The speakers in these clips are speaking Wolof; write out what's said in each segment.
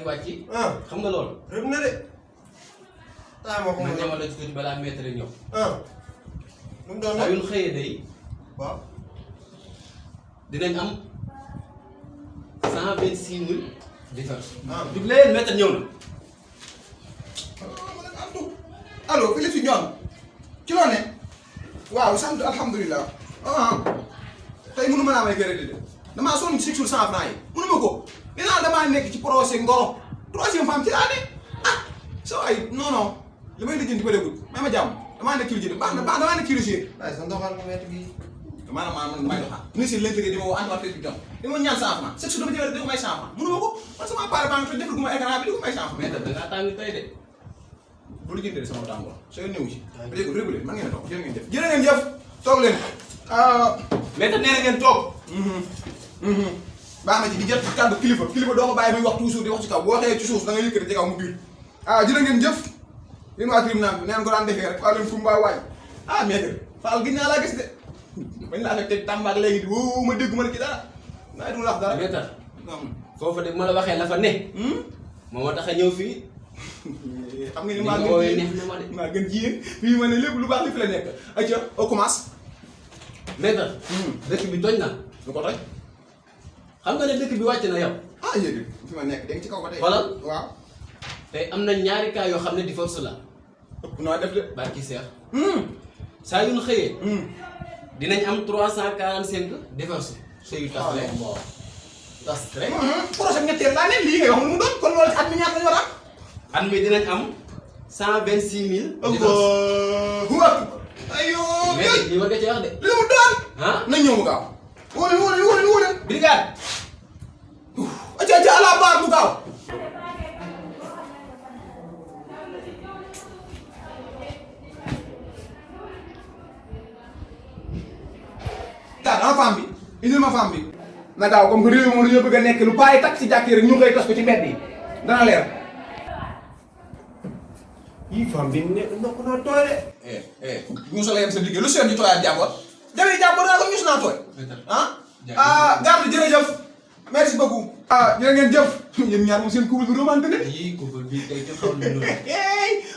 Wadji xam nga loolu rëb na de taa ma ko man ñamal la ci tuuti balaa maître ñëw mu doon saa yu ñu xëyee day waaw dinañ am 126 000 différence jug leen maître ñëw na allo Philippe si ñoom ci loo ne waaw sant alhamdulilah tey mënu ma naa may crédit de damaa sonn 6 jours 100 francs yi mënu ma ko dinaa damaa nekk ci procès ngoro troisième femme ci laa ne so ay non li may lijjanti ba dégul may ma jàmm damaa nekk ci lijjanti baax na damaa nekk ci dossier waaye sa ndoxal nga wet bi maanaam man may doxal ministre de l'Intérieur di ma woo Antoine Félix Diome di ma ñaan 100 francs chaque jour dama jël di ko may 100 francs mënu ma ko man sama pare baa ngi defal gu ma écran bi di ko may 100 francs maître da ngaa tàng tey de bu lijjantee sama tàngoor soo ñëw ci ba dégg régulé man ngeen a toog jërë ngeen jëf jërë ngeen jëf toog leen maître nee na ngeen toog baax na ci di jot kàddu kilifa doo ko bàyyi muy wax toujours di wax ci kaw boo waxee ci suuf da nga yëkkati ci kaw mu biir jërë ngeen jëf yéen waa tribunal bi neen ko daan defee rek waa leen fumbaay waay maître Fall gis naa laa gis de bañ laa fekk Tamba ak léegi di woo ma dégg ma la ci dara naa du la wax dara maître foofu de ma la waxee la fa ne moo ma tax a ñëw fii xam nga ni maa gën ci yéen fii ma ne lépp lu baax li fi la nekk ayca on commence maître dëkk bi toj na lu ko toj xam nga ne dëkk bi wàcc na yow yéen fi ma nekk dégg ci kaw ba tey xoolal waaw tey am na ñaari cas yoo xam ne di force la ëpp naa def de barki seex saa yu ñu xëyee dinañ am 345 divorce sëy yu tas rek tas rek projet ñetteel laa ne lii ngay wax lu mu doon kon loolu at mi ñaata lañu war a am at mi dinañ am 126 000 divorce ayoo mais lii war nga ci wax de li mu doon nañ ñëw mu gaaw wóole brigade aca à la barre mu gaaw dama femme bi indil ma femme bi na gaaw comme que réew moom dañoo bëgg a nekk lu bàyyi tak ci jàkkee rek ñu koy tas ko ci mbedd yi dana leer yii femme bi ne ndokk naa tooy de ñu solo yem sa liggéey lu seen ñu tooyaat jàmbor jafe jàmbor naa ko ñu naa tooy garde jërëjëf merci beaucoup jërë ngeen jëf yéen ñaar moom seen couple bi romantique ne yii couple bi tey ci xaw lu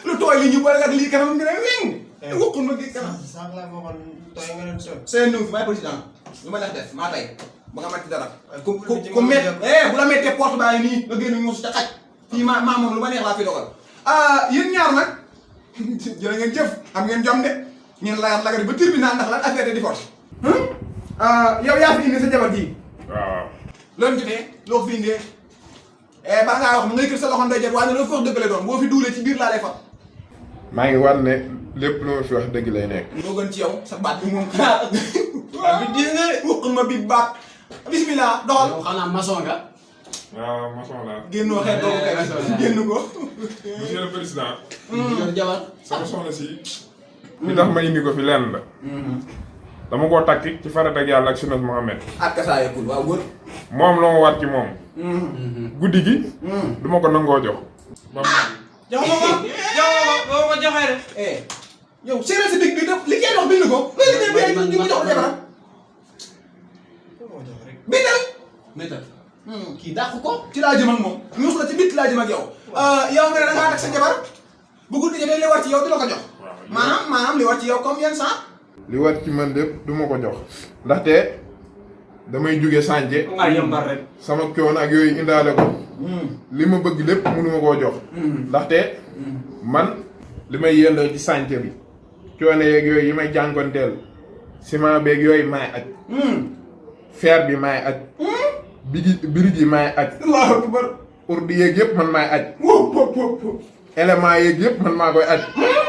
lu tooy li ñu boole ak lii kanam nga ne weng waxul ma gi kanam sànq laa waxoon tooy nga leen sol. seen ñëw fi maay président lu ma neex def maa tey ba nga matti dara ku met bu la mettee porte baa nii nga génn ñuus ca xaj fii maa moom lu ma neex laa fi dogal yéen ñaar nag jërë ngeen jëf am ngeen jom de ngeen layaat lagari ba tribunal ndax lan affaire de divorce yow yaa fi indi sa jabar ji waaw. loolu jotee loo fi indee baa ngaa wax mu ngay kër sa loxo ndoy jot waaye loolu foofu dëgg lay doon boo fi duulee ci biir laa lay fa maa ngi war ne lépp lu ma fi wax dëgg lay nekk. moo gën ci yow sa baat bi moom bi diis nga wuq ma bi baat bismillah doxal yow xanaa maçon nga waaw maçon laa. génnoo xeet doomu kay génn ko monsieur le président. yor jabar sama soxna si. li tax ma indi ko fi lenn la. dama koo takki ci farata ak yàlla ak sunnas Muhammad. ak kasaa yekkul waaw wër moom la ma war ci moom. guddi gi. du ma ko nangoo jox. jox ma ko boo ma joxee rek. yow séeréer si digg bi def li kee dox bind ko loolu liggéey bi ñu mu jox jabaram bindal maître kii dàq ko ci laa jëm ak moom ñuus la ci bit laa jëm ak yow yow nga ne da ngaa teg sa jabar bu guddi jotee li war ci yow di la ko jox maanaam li war ci yow comme yenn saa li war ci man lépp du ma ko jox. ndaxte damay jóge sànce. nga yëmbar rek. sama coono ak yooyu indaale ko. li ma bëgg lépp mënuma koo jox. ndaxte man li may yelloo ci sànce bi coono yeeg yooyu yi may jànkonteel ciment beeg yooyu may aj fer bi maay aj birig yi maay aj allahu akbar urdi yeeg yëpp man maay aj wop élément yeeg yëpp man maa koy aj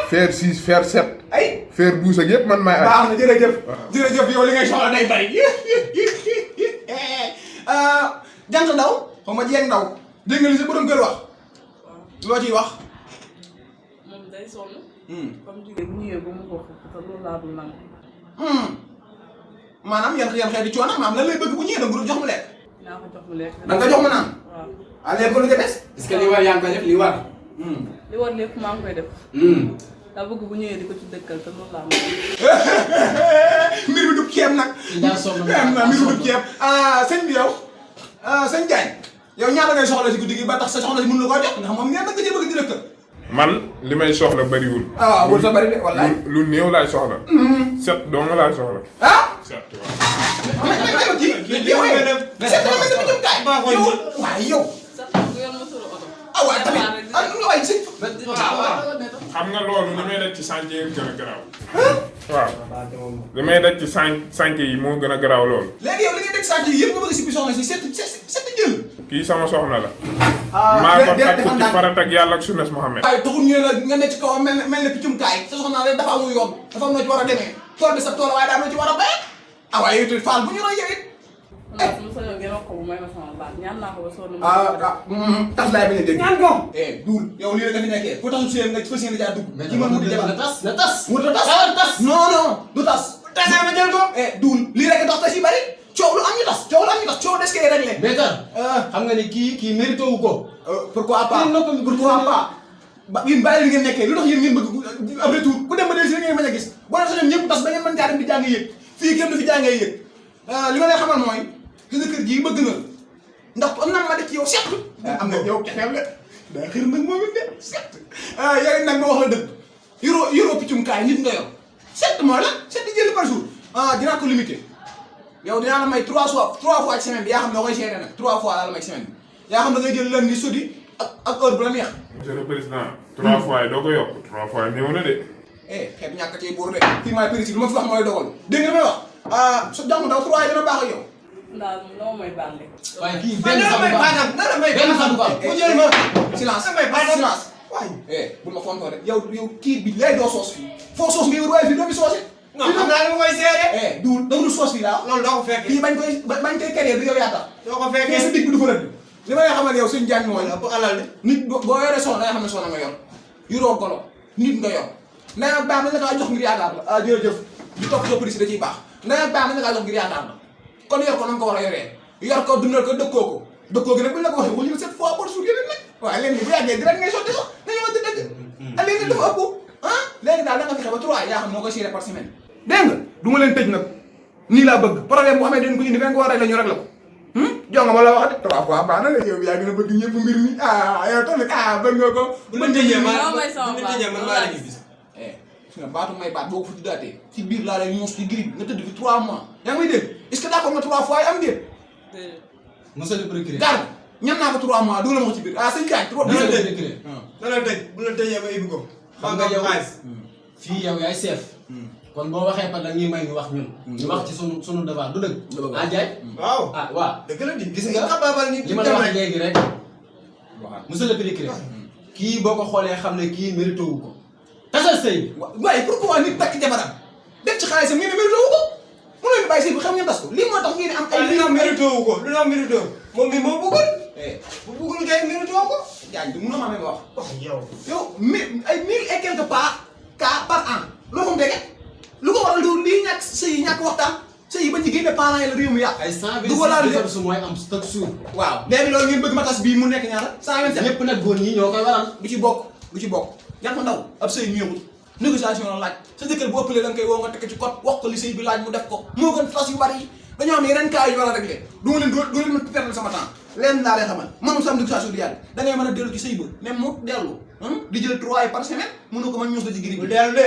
fer 6 fer 7 ay fer 12 ak yëpp man maay aj baax na jërëjëf jërëjëf yow li ngay soxla day bari jant ndaw xaw ma jeeg ndaw dégg nga li sa borom kër wax loo ciy wax moom day sonn. comme jigéen bu ñëwee ba mu ko te loolu laa dul nangu. maanaam yan xeeti coono maanaam lan lay bëgg bu ñëwee da nga ko jox mu lekk naa ko jox mu lekk. da nga ko jox mu naan waaw. ah léegi lu nga des est-ce que li war yaa ngi koy def li war. li war lépp maa ngi koy def. daa bëgg bu ñëwee di ko ci dëkkal te loolu laa mën. mbir mi du ceeb nag daa sonn mbir mi du ceeb sëñ bi yow sëñ Diagne yow ñaata ngay soxla si guddi gi ba tax sa soxla si mën la koo jox ndax moom ngeen nag nga bëgg di dëkkal man li may soxla bëriwul waaw wër sa bëri de wallaay lu néew laay soxla set dong laay soxla set waaye yow sax bu yor motoru oto. waaye tamit waay sëñ xam nga loolu li may daj ci chantier yi gën a garaaw waaw li may daj ci chantier yi moo gën a garaaw loolu léegi yow li ngay dégg sànq yi yëpp nga bëgg si bi soxna si set jël kii sama soxna la maa ko takk ci farat ak yàlla ak sunnas Muhammad waaye taxul ñu la nga ne ci kaw mel ne piccum kaay sa soxna la dafa amul yoon dafa am noo ci war a demee tool bi sa tool waaye daa am noo ci war a béy waaye yow it faal bu ñu roy yow it non su ma sañoon ngeen wax ko bu may ma sama baat ñaan naa ko ba sonn. tas laay bañ a dégg ñaan ko duul yow lii la nga fi nekkee fu taxul seen nga fas yéene jaa dugg ci man mu di jabar na tas na tas. wut a tas non du tas tasee ma jël ko duul lii rek tax tas yi bari coow lu am ñu tas coow des koy réglé mais xam nga ni kii mérité wu ko. pourquoi pas ba yéen bàyyi li ngeen nekkee lu tax yéen ngeen bëgg ab retour ku dem ba del si ngeen mën a gis boo dee sañoon ñëpp tas ba ngeen mën jaa dem di jàng yëg fii kenn du fi jàngee yëg li ma lay xamal mooy gis nga kër gii bëgg na ndax am na ma def ci yow set am na yow kefeem la daa xër nag moom it de set yow nag ma wax la dëgg yoroo piccum kaay nit nga yor set mooy la set di jël par jour dinaa ko limité yow dinaa la may 3 fois ci semaine bi yaa xam ne koy seere nag 3 fois laa la may semaine bi yaa xam ne ngay jël lundi jeudi ak heure bu la neex monsieur le président 3 fois yi doo ko yokk 3 fois néew na de xeet ñàkk ci buur de fii maay président lu ma fi wax mooy dogal dégg nga li may wax su jàmm daw 3 yi dina baax ak yow ndax noo may bànde. waaye kii benn xam ko am benn xam ko am. mu jël ma silence silence waaye bul ma fontoo rek yow kii bi lay doo soos fii foo soos ngay wër waaye fii doo fi soosee non xam naa dama koy seere. duul dawul soos fii laa loolu doo ko fekkee. fii bañ koy créer du yow yaa tax doo ko fii sa fekkee. digg bi du fa rëdd li ma lay xamal yow suñu jàng mooy ëpp alal de. nit boo yoree soxna da nga xam ne soxna nga yor yoroo golo nit nga yor ndey ak baax dañ la kaa jox ngir yaakaar la jërëjëf di topp sa police da ciy baax ndey ak baax dañ la kaa jox ngir yaakaar la kon yor ko na nga ko war a yoree yor ko dundal ko dëkkoo gi nag buñ la ko waxee wala ñu 7 fois par jour yeneen nag waaye léegi bu yàggee direct ngay sotti sax dañu wax dëgg léegi dafa ëpp léegi daal da nga fexe ba 3 yaa xam noo koy gérer par semaine dégg nga du ma leen tëj nag nii laa bëgg problème bu xamee dañ ko indi fenn ko war a rek la ñu rek la ko jonga ma la wax de 3 fois baax na la yow yaa gën a bëgg ñëpp mbir mi yow tamit bëgg nga ko bu la tëjee man Maa may sama bu la tëjee man maa la gis. su nga baatu may baat boo ko fi tuddaatee ci biir laa lay ñuus ci grippe nga tëdd fi 3 mois yaa ngi may dégg est-ce que d'accord nga 3 fois yi am déet déedéet. monsieur le procureur. garde ñam naa ko 3 mois dugal ma ko ci biir sëñ Diagne 3 monsieur le procureur. da la tëj bu la tëjee ba ibbi ko. xam nga yow fii yow yaay chef. kon boo waxee par dañuy may ñu wax ñun. ñu wax ci sunu devoir du dëgg. ah Diagne. waaw. ah waaw. dëgg la di gis nga xabaabal ni li ma la wax léegi rek. monsieur le procureur. kii boo ko xoolee xam ne kii mérité wu ko. tasal sëy bi. waaye pourquoi nit takk jabaram def ci xaalisam ngeen ne mérité wu ko mënoo ñu bàyyi sëy bi xam ngeen tas ko lii moo tax ngeen am ay lu tax mérité wu ko lu tax mérité wu moom mi moo bëggul. bu bëggul kay mérité wu ko. Diagne du mënoo ma amee wax wax yow. yow ay 1000 et quelques cas par an loo ko mu dégg lu ko waral du lii ñàkk sëy yi ñàkk waxtaan sëy yi bañ ci génne parents yi la réew mi yàq ay 126 du ko laal divorce mooy am chaque jour. waaw léegi loolu ngeen bëgg ma tas bii mu nekk ñaata 127 ñëpp nag góor ñi ñoo koy waral. du ci bokk yan ko ndaw ab sëy ñëwul négociation la laaj sa jëkkër bu ëppalee da nga koy woo nga tekk ci code wax ko li sëy bi laaj mu def ko moo gën tas yu bari yi dañoo am yeneen cas yu war a réglé du ma leen ma perdre sama temps leen laa lay xamal manum sam négociation du yàlla da ngay mën a dellu ci sëy ba même mu dellu di jël 3 yi par semaine mënu ko man ñuus la ci giri bu bi dellu de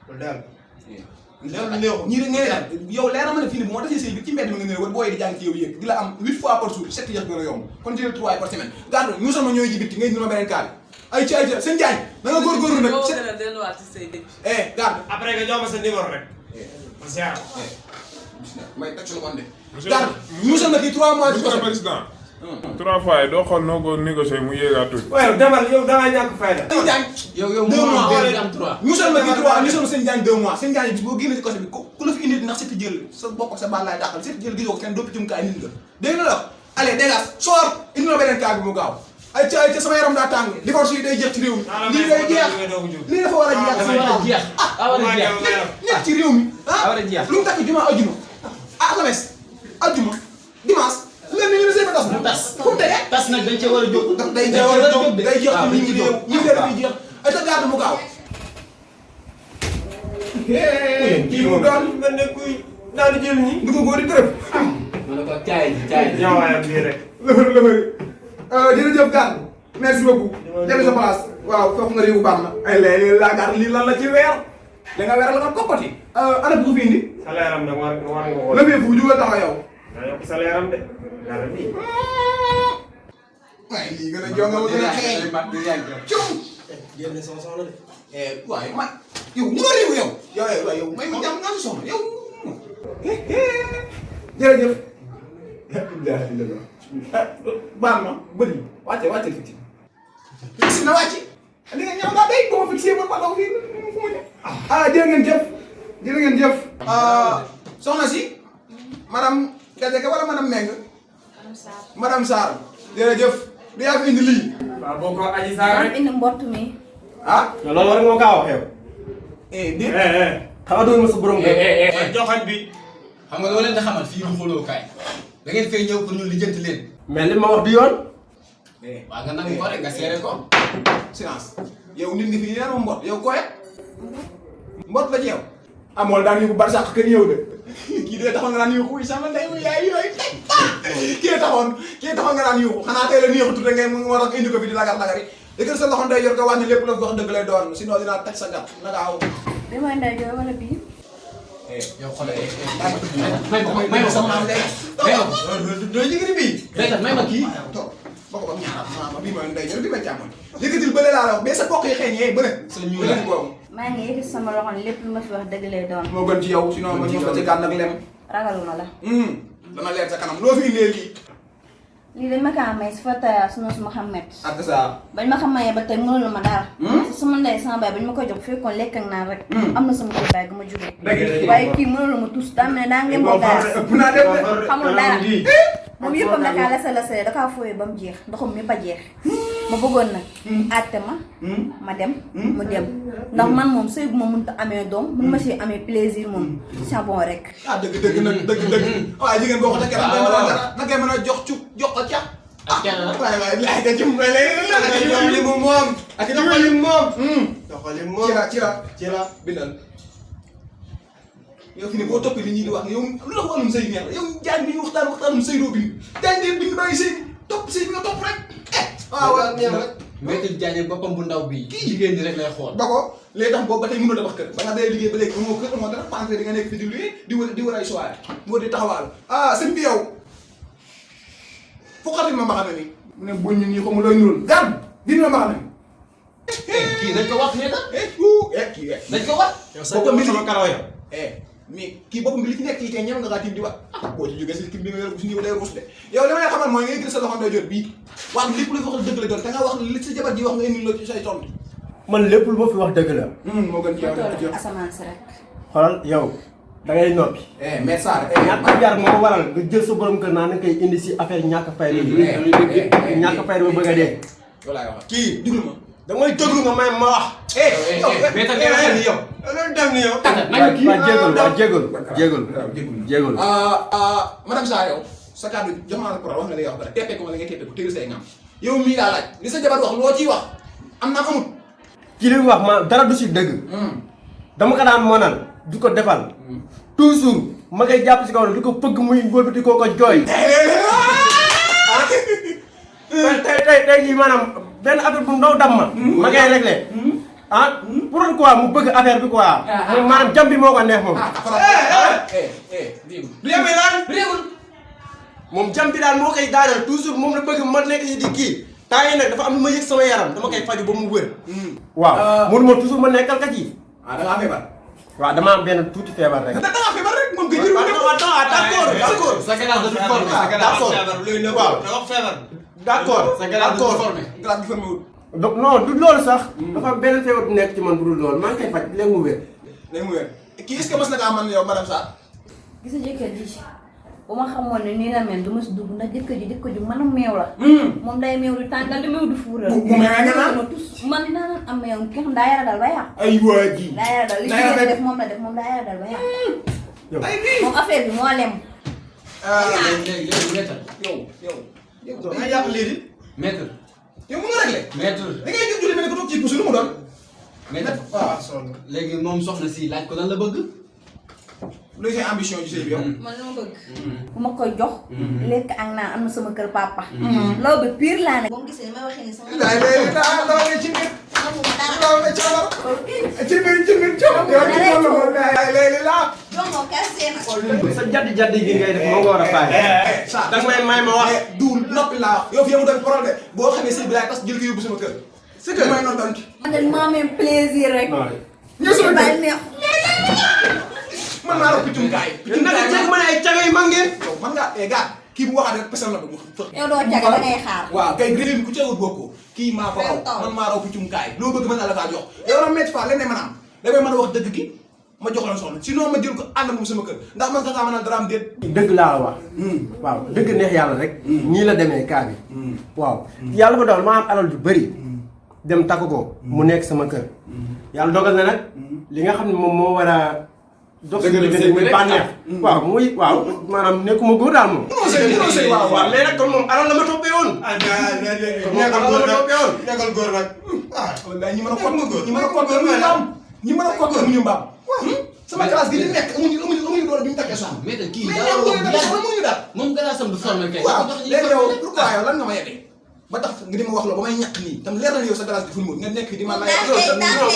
bu dellu. dellu neexul. ñii de ngay yow leer na ma ne fii nii bu ma tasee sëy bi ci mbedd mi nga ne war booy di jàng ci yow yëg di la am 8 fois par jour 7 yëf gën a yomb kon jël 3 yi par semaine garde ñu sama ñooy ji bitti ngay dina beneen cas bi ay ci seen Diagne da nga góorgóorlu nag boo gën a delluwaat ci sëy bi. garde après nga jox ma sa numéro rek. ma ziar. may teg suñu kon de. garde musal na kii 3 mois. monsieur le président. 3 fois yi doo xool noo ko négocier mu yéegaat tuuti. waaye demal yow da ngaa ñàkk fayda. Sëñ Diagne. yow 2 mois wala am 3. musal na kii 3 musal na Sëñ Diagne 2 mois Sëñ Diagne bis boo génnee ci côté bi ku la fi indi ndax seeti jël sa bokk ak sa baal laay dàqal seeti jël gisoo ko kenn doo piccum kaay nit nga dégg nga la allez dégage soor indi na beneen cas bi mu gaaw ay ca sama yaram daa tàng divorce yi day jeex ci réew mi lii day jeex lii dafa war a jeex nekk ci réew mi lu mu takk juma ajuma alxames ajuma dimanche lundi ñu ne seen tas tas fu mu tege tas nag dañ cee war a jóg. ndax day jeex ci nit ñi réew ñi dee dafay jeex ay ta garde mu gaaw kii mu doon mel ne kuy daal di jël ñi. du ko góor di tërëf ma ne ko caay ñaawaayam bii rek. lëfër jërëjëf garde merci beaucoup dem sa place waaw foofu nga réew baax na ay léeg-léeg laa garde lii lan la ci weer da nga weer la nga kokkoti ana bu ko fi indi salaire am nag war nga ko. la fee fu jógal taxaw yow daa yokk salaire am de. dara nii. waaye lii gën a jonga ma gën a xeeñ cum génne sama soxla de. waaye man yow ñu nga réew yow may ma jàmm naa si soxna yow jërëjëf baal ma bëri wàcce fii fixé na wàcc li nga ñaaw daa day ba ma fixé ba taxaw fii fu ma jëm jërë ngeen jëf soxna si madame Gadiaga wala madame Meng madame Sarr jërëjëf du yaa fi indi lii waaw boo ko aji saa rek. indi mbott mi. loolu war nga ma kaa wax yow. déet xam nga doon ma sa borom kër. joxañ bi. xam nga doo leen di xamal fii du xuloo kaay da ngeen fay ñëw pour ñu lijjanti leen. mais li ma wax du yoon. waa nga nangu ko rek nga seere ko. silence yow nit nga fi yéen a mbot yow koye mbot la ci yow amool daan yu ko bar sax kër yow de kii de taxoon nga daan yuuxu yi sama ndey mu yaay yooyu kii taxoon nga daan yuuxu xanaa tey la neexu tudd ngay moo tax indi ko fi di lagar lagari yëkkal sa loxo ndey yor ko wàññi lépp la wax dëgg lay doon sinon dinaa teg sa gat naka aw bi mooy ndey jooy wala bii. yow xoolal may ma sama maam day may ma doo jigéen bii day tax may ma kii toog ba ko ba ñaar ma bii mooy ndey jor bi may càmmoñ yëkkatil bële laa la wax mais sa bokk yi xeeñ yee bële sa ñuulaay boobu maa ngi yëkkati sama loxo ne lépp lu ma fi wax dëgg lay doon. moo gën ci yow sinon ma ñëw ko ci gànn ak lem ragaluma la. dana leer sa kanam loo fi indee lii lii dañ ma kaa may si fa taya sunu Muhammad. ak sa bañ ma xamayee ba tey mënul ma dara. si sama ndey sama baay bañ ma koy jox bu fekkoon lekk ak naan rek. am na sama kër baay gu ma jógee. waaye kii mënul ma tus daa mel ne daa ngeen boo gaas. ëpp naa def de xamul dara moom yëppam da kaa lase da kaa fooyee ba mu jeex ndoxam mi ba jeex. ma bëggoon nag. àtte ma dem. mu dem ndax man moom sëy bu ma mënut a amee doom mun ma si amee plaisir moom c'est bon rek. dëgg nag dëgg waaye jigéen boo ko takkee da ngay mën a jox cu jox ko ca ak kenn la waaye laaj nga ci may léegi jox li mu moom. ak jox li mu moom. jox li mu moom. ci la bindal yow fi ne boo toppee li ñuy di wax yow lu la wàllum sëy neex la yow jaan bi ñu waxtaanum sëy doo bind jaan bi bind bàyyi sëy topp sëy bi nga topp rek waaw neex rek Maître Diagne boppam bu ndaw bii jigéen ñi rek lay xool ba ko léegi tax boobu ba tey mënoo tabax kër ba nga day liggéey ba léegi amoo kër amoo dara pensé di nga nekk fi di luy di wër ay soirée moo di taxawaal sëñ bi yow fu xati ma mbaxana ni mu ne buñ ñu nii xamu looy nurul gan dindi ma mbaxana ni kii dañ ko wax nee na kii dañ ko wax yow sa bopp sama karaw yow. mais kii boppam bi li ci nekk ci tey ñam nga kaa tiim di wax boo ci jógee si kii bi nga yor bu si ñëw day ruus de yow li ma lay xamal mooy ngay gis sa loxo ndeyjoor bii wax lépp lu fi wax dëgg la doon te nga wax li sa jabar ji wax nga indi la ci say tontu man lépp lu ma fi wax dëgg la. moo gën ci ma yow toll ci asamaan si rek. xoolal yow da ngay noppi. mais Sarr ñàkk jar moo waral nga jël sa borom kër naa na koy indi si affaire ñàkk fayda yi. ñàkk fayda ba bëgg a dee. yow laay wax kii déglu ma damay déglu nga may ma wax. mais tamit nga xam ni yow loolu dem ni yow. man jégalu. madame Sarr yow sa kàddu jox naa la pour wax nga li nga wax ba teppee ko wala nga teppee ko tëgg say ngam yow mii daa laaj li sa jabar wax loo ciy wax am naa amut ki li wax ma dara du si dëgg. dama ko daan monal du ko defal. toujours ma koy jàpp si kaw di ko fëgg muy wëlbati koo ko jooy. tey jii maanaam benn affaire bu ndaw dam ma koy réglé. pourquoi mu bëgg affaire bi quoi. maanaam jam bi moo ko neex moom. moom jam bi daal moo koy daaneel toujours moom la bëgg ma nekk si di kii. temps yi nag dafa am lu ma yëg sama yaram dama koy faju ba mu wër. waaw mënu ma toujours ma nekkal ka ci. da ngaa feebar waaw dama am benn tuuti feebar rek. da ngaa feebar rek moom kay jël d'accord sa galaas dafa formé sa galaas d'accord sa galaas dafa formé glace bi formé wul non du loolu sax dafa am benn feebar bu nekk ci man bu dul loolu maa ngi koy faj léegi mu wér léegi mu wér kii est-ce que mas na kaa man yow madame Sarr gis nga jëkkër ji bu ma xamoon ne nii la mel du ma si dugg ndax jëkkër ji mën a meew la moom day meew di tàngal di meew di fuural bu meewee nga naan man dinaa naan am meew ki xam daa yara dal ba yàq ay waa ji daa yara dal li jigéen def moom la def moom daa yara dal ba yàq moom affaire bi moo lem léegi maître yow da nga yàq lii di maître yow mën nga réglé maître da ngay jóg julli mel ne ko toog ci pusu lu mu doon maître waaw léegi moom soxna si laaj ko lan la bëgg luy say ambition ci sëy bi yow man li ma bëgg bu ma koy jox lekk ak naan am na sama kër papa loolu bi pire laa ne boo ma gisee may waxee ni sama daay léegi daa loolu ci mbir loolu ci war ci mbir coow yow daay léegi laa jongo kese na sa jaddi gi ngay def moo nga war a bàyyi da nga may ma wax duul noppi laa wax yow fi yamu doon problème boo xamee sëy bi laay tas jël ko yóbbu sama kër c'est que may noonu doon man de maa même plaisir rek ñu sama bàyyi neex man maa raw piccum kaay naka jéeg ma ne ay caga yu mag ngeen yow man ngaa gaat kii bu waxaat rek pesal la bu yow doo caga da ngay xaar waaw kay réew mi ku ceewut bokkoo kii maa ko raw man maa raw piccum kaay loo bëgg mën naa la kaa jox yow na métti fa leneen maanaam da ngay mën a wax dëgg gi ma jox la soxna sinon ma jël ko ànd moom sama kër ndax man nga mën a dara am déet dëgg laa la wax waaw dëgg neex yàlla rek nii la demee kaa bi waaw yàlla ko dogal ma am alal ju bëri dem takk ko mu nekk sama kër yàlla dogal na nag li nga xam ne moom moo war a dox si muy bànneex waaw muy waaw maanaam nekkuma góor daal moom non c'est waaw waaw mais nag kon moom alal la ma toppee woon nekkal góor nag wallaay ñi mën a kot ñi mën a kot mu ñu mbaam ñi mën a kot mu ñu mbaam sama classe gi di nekk amuñu doole bi ñu takkee soxna maître kii mais daa war a wax mënuñu daal moom galaasam du formé kay waaw léegi yow pourquoi yow lan nga ma yeggee ba tax nga di ma wax loo ba may ñàkk nii tam leer na yow sa glace gi fu mu nga nekk di ma lay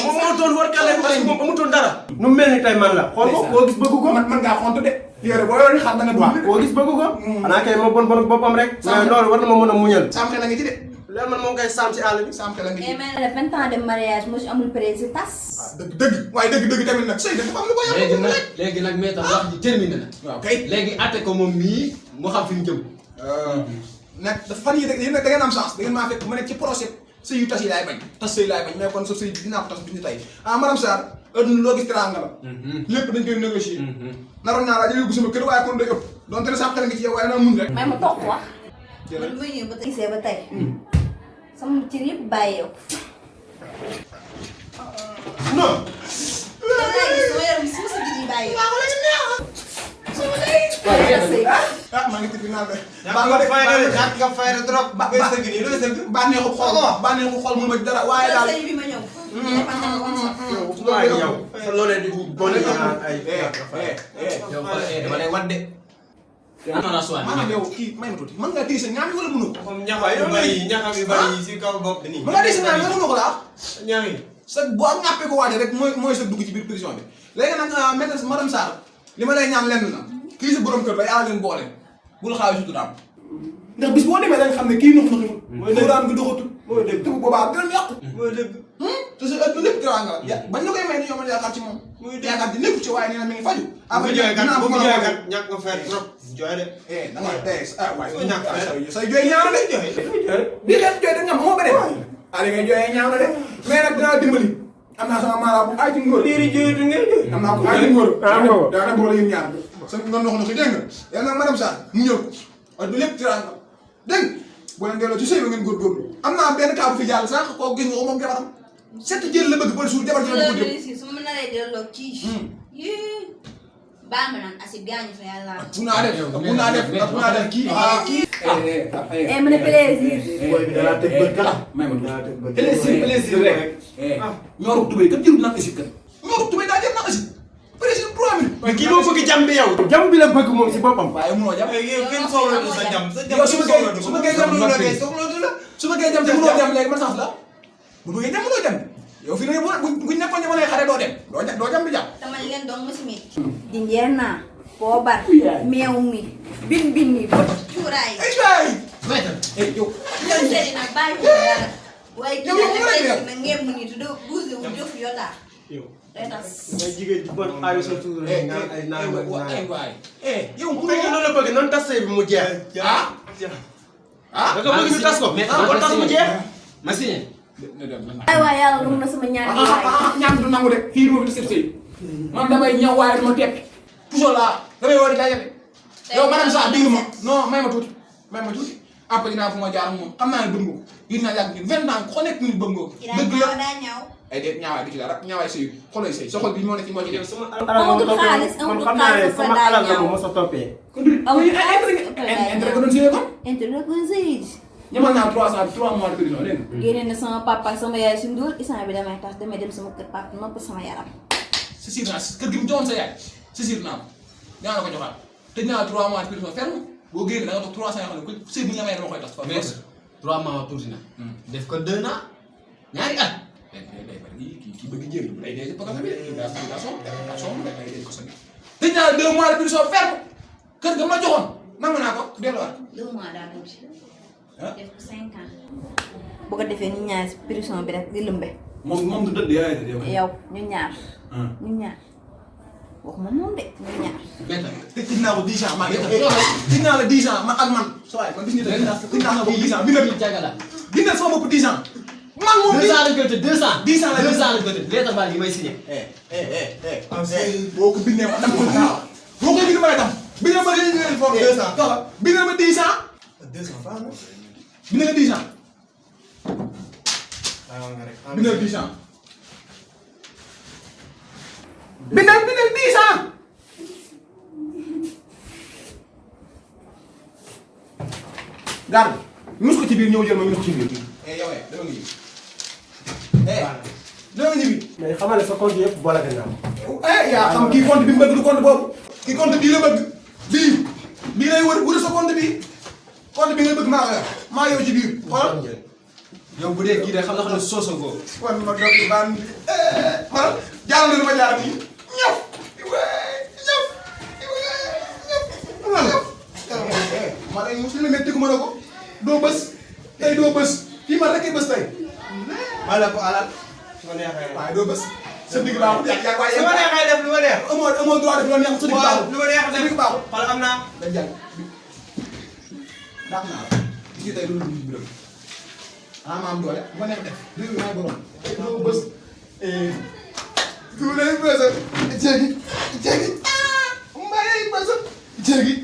moom amutoon war kàlla parce que moom amutoon dara nu mel ni tey man la xool ko koo gis bëgg ko man ngaa xontu de yore boo yore xam da nga waaw koo gis bëgg ko xanaa kay ma bon boppam rek mais loolu war na ma mën a muñal saam xel a ngi ci de leer man moom ngay saam ci àll bi saam xel a ngi ci mais le 20 ans de mariage moo si amul président tas dëgg waaye dëgg tamit nag sëy dafa am lu ko yàq léegi nag maître wax ji terminé na waaw kay léegi atte ko moom mii mu xam fi mu jëm nag dafa fan yii yéen nag da ngeen am chance da ngeen maa fekk ma nekk ci projet sëy yu tas yi laay bañ tas sëy laay bañ mais kon sa sëy dinaa ko tas bi ñu tey madame Sarr heure loo gis teraanga la lépp dañ koy négocier naroon naa laa yóbbu sama kër waaye kon day ëpp donte ne sax xel nga ci yow waaye naa mun rek may ma toog wax man muy ñëw ba tey gisee ba tey sama cër yëpp bàyyeeku non sama yaram si ma si gis yi bàyyeeku maa ngi tribunal de nga fayda trop bànneexu xol mu ma dara waaye daal sëy bi ma ñëw yow sa loolee di bon ay yow dama lay wadde ana rasuwaat maanaam yow kii may ma tuuti mën ngaa téye sa ñaam yi wala mënoo ko comme ñaxam yu bari si kaw bopp bi nii mën ngaa téye sa ñaam yi wala mënoo ko laa ñax yi sa boo ñàppee ko waatee rek mooy sa dugg ci biir prison bi léegi nag maîtresse madame Sarr li ma lay ñaan lenn la kii sa borom kër ba yàlla leen boole bul xaawi sutu daam ndax bis boo demee dañ xam ne kii nux nuxi mooy dëgg nga doxatul mooy dëgg te bu boobaa gën a yàqu mooy dëgg te sa ëtt lépp teraanga la bañ la koy may ni yow man yaakaar ci moom yaakaar ci nekk ci waaye nee na mi ngi faju bu jooy kat bu jooy kat ñàkk nga fer trop jooy de da nga tey waaye ñàkk say jooy ñaaw na de di xeet jooy da nga moo bëri ali ngay jooyee ñaaw na de mais nag dinaa dimbali am naa sama maara bu ay ci ngóor diiri jooytu ngeen jooy am naa ko ay ci ngóor daana boole yéen ñaar sa nga nox noxi dégg nga yow nag madame Sarr mu ñëw ko du lépp teraanga dégg boo leen delloo ci sëy ba ngeen góorgóorlu am naa benn cas bu fi jàll sànq koo gis nga ko moom jabaram set jël la bëgg ba suur jabar ji la ko jëm si su ma naree delloo kii yii baal ma naan asi gaañu fa yàlla bu naa def kii mu ne plaisir booy bi dalaa tëg bët kala may ma dalaa tëg bët plaisir rek ñooru tubéy kat jërul nag asi kat ñooru tubéy daa jëm nag asi plaisir 3 minutes mais kii moo bëgg jàmm bi yow jàmm bi la bëgg moom si boppam waaye munoo jàmm kenn soxla sa jàmm yow su ma koy jàmm su ma koy jàmm te munoo jàmm léegi man sax la bu bëggee jàmm munoo jàmm yow fii ne buñ nekkoon jamonoy xare doo dem doo jàmm di jàmm te man leen doon mësi mit di njeer naa poobar meew mi bin mi bët cuuraay ay waay maître yow ñoom sëriñ nag bàyyi ko dara waaye kii nag dafay na ngeen mu nit doo buuse wu jëf yotaa yow. day tas. ngay jigéen ji bon xaayu sa tuur rek nga ay naan ak naan. waay yow bu fekkee loolu la bëgg nan tas sëy bi mu jeex. ah da nga bëgg ñu tas ko. mais kon tas mu jeex. ma signé. ay waay yàlla lu mu na sama ñaari waay. ñaan du nangu de kii du ma fi sëb sëy man damay ñëw waaye dama teppi toujours là damay war a jaajëfe yow madame Sa déglu ma non may ma tuuti après dinaa fu ma jaar moom xam naa ne bëgg nga ko yéen naa yàgg 20 ans ko nekk minute bëgg nga ko dëgg la daa ñaaw. ay déet ñaawaay du ci dara ñaawaay sëy xolay sëy soxol bi moo nekk moo ci def amatul xaalis man xam naa ne sama alal la ma mos a toppee. amul xaalis intérêt ko doon sëyee kon intérêt ko sëy ñamal naa 3 mois de prison dégg nga génne na sama papa ak sama yaay si ndóol instant bi damay tax damay dem sama kër papa nopp sama yaram. saisir naa kër gi mu joxoon sa yaay saisir naa ko dinaa la ko joxaat tëj naa 3 mois de prison ferme boo génnee da nga toog 300 yoo xam ne sëy bu ñu la may dama koy tas. maître 3 mois tuuti na. def ko 2 ans ñaari at. kii bëgg jëriñ day dee ko sa biir kii daa day dee ko sa biir tëj naa 2 mois de prison ferme kër ga ma la joxoon nangu naa ko delluwaat 2 mois daa tuuti. def ko 5 ans. bu ko defee ñu ñaar si prison bi rek di lëmbe. moom du dëdd yaay de yow ñu ñaar. waxuma moom de ñu ñaar. maître tëj naa ko 10 ans maa ngi tëj naa la 10 ans man ak man. saa waay man bis ñu tëj naa sama bopp 10 ans bindal sama bopp 10 ans. man moom 2 ans lañ koy tëj 2 ans. 10 ans lañ koy tëj lettre baa yi may signé. boo ko bindee ma dam ko gaaw boo ko bindee ma dam bindal ma leen leen foofu 2 ans toog bindal ma 10 ans. 2 ans baax na. bindal ma 10 ans. bindal 10 ans. bindal 10 ans. garde mus ko ci biir ñëw jël ma mus ko ci biir. yow dama ngi ñibbi. dama ngi ñibbi. mais xamal ne sa compte yëpp boole ko naa. yaa xam kii compte bi mu bëgg du compte boobu. kii compte bii la bëgg. bii lay wër wër sa compte bii. compte bi nga bëgg maa ko yor maa yow ci biir xoolal. yow bu dee kii de xam nga sooso ko. kon ma doog di baan xoolal jaaral na lu ma jaar nii ñëw ma ne mos la métti ku ma ne ko doo bës tey doo bës kii ma rek bës tey. ma la ko alal. su ma neexee waaye doo bës. sa digg baaxul yaa waaye su ma neexee def lu ma neex. amoo droit def lu la neex sa digg baaxul. lu ma neex sa digg baaxul. xool am naa. dañ jàng daax naa la kii tey loolu dugg biram ah ma am doole bu ma neex def réew mi maay borom doo bës du lay bës jéegi mbaye bës jéegi